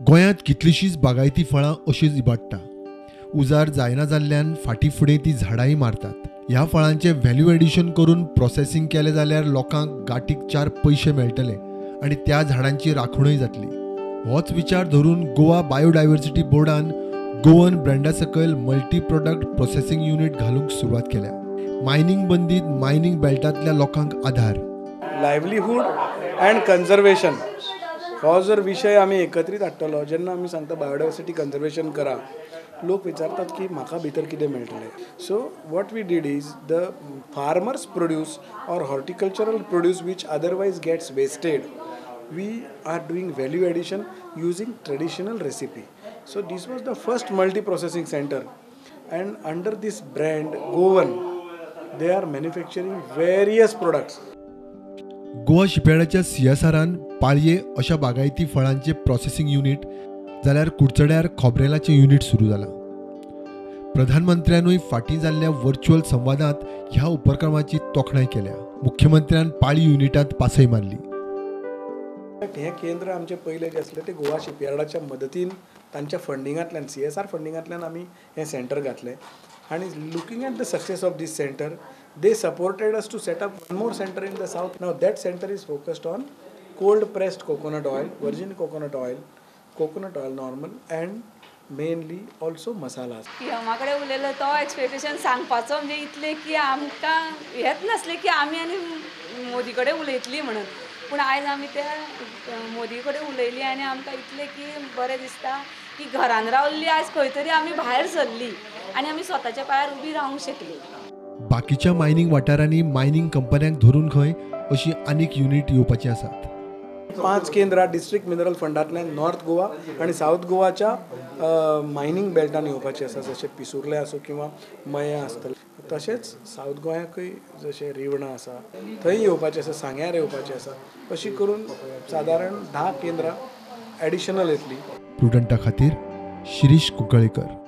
गोंयांत कितलींशींच बागायती फळां अशीच इबाडटा. उजार जायना जाल्ल्यान फाटीं फुडें ती झाडांय मारतात. ह्या फळांचें व्हॅल्यू एडिशन करून प्रोसेसींग केलें जाल्यार लोकांक गांठीक 4 पयशे मेळटले आनी त्या झाडांची राखणूय जातली. होच विचार धरून गोवा बायोडायव्हर्सिटी बोर्डान गोवन ब्रँडा सकयल मल्टी प्रोडक्ट प्रोसेसींग युनिट घालूंक सुरवात केल्या. मायनींग बंदीत मायनींग बेल्टांतल्या लोकांक आधार. लायवलीहूड अँड कन्जर्वेशन हो जर विशय आमी एकत्रीत हाडटलो, जेन्ना आमी सांगता बायोडायवर्सिटी कन्जर्वेशन करा, लोक विचारतात की म्हाका भितर कितें मेळटलें. So what we did is the farmers produce or horticultural produce which otherwise gets wasted, we are doing value addition using traditional recipe. So this was the first multi processing centre and under this brand Goan they are manufacturing various products. Goa शिपयार्डाच्या सीएसआरान पाळये अशा बागायती फळांचे processing unit जाल्यार कुडचड्यार खोबरेलाचें unit सुरू जालां. प्रधानमंत्र्यानूय फाटीं जाल्ल्या virtual संवादांत ह्या उपक्रमाची तोखणाय केल्या. मुख्यमंत्र्यान पाळी युनिटांत पासय मारली. हें केंद्र आमचें पयलें जें आसलें तें गोवा शिपयार्डाच्या मदतीन तांच्या फंडिंगांतल्यान, सीएसआर फंडिंगांतल्यान आमी हें सेंटर घातलें. आनी looking at the success of this centre, they supported us to set up one more centre in the south. Now that centre is focused on cold pressed coconut oil, virgin coconut oil, coconut oil normal and mainly also masalas. पीएमा कडेन उलयलो तो expectation सांगपाचो म्हणजे इतलें की आमकां हेंच नासलें की आमी आनी मोदी कडेन उलयतली म्हणून, पूण आयज आमी त्या मोदी कडेन उलयली आनी आमकां इतलें की बरें दिसता की घरान रावल्ली आयज खंय तरी आमी भायर सरली आनी आमी स्वताच्या पांयार उबी रावंक शकली. बाकीच्या मायनींग वाठारांनी मायनींग कंपन्यांक धरून खंय अशी आनीक युनिट येवपाची आसात. 5 केंद्रां डिस्ट्रिक्ट मिनरल फंडांतल्यान नॉर्थ गोवा आनी सावथ गोवाच्या मायनींग बेल्टान येवपाची आसा, जशें पिसुर्ले आसूं किंवा मयां आसतलें. तशेंच सावथ गोंयाकूय जशें रिवणां आसा थंय येवपाचें आसा, सांग्यार येवपाचें आसा. अशी करून सादारण 10 केंद्रां एडिशनल येतली. प्रुडंटा खातीर शिरीष कुंकळेकर.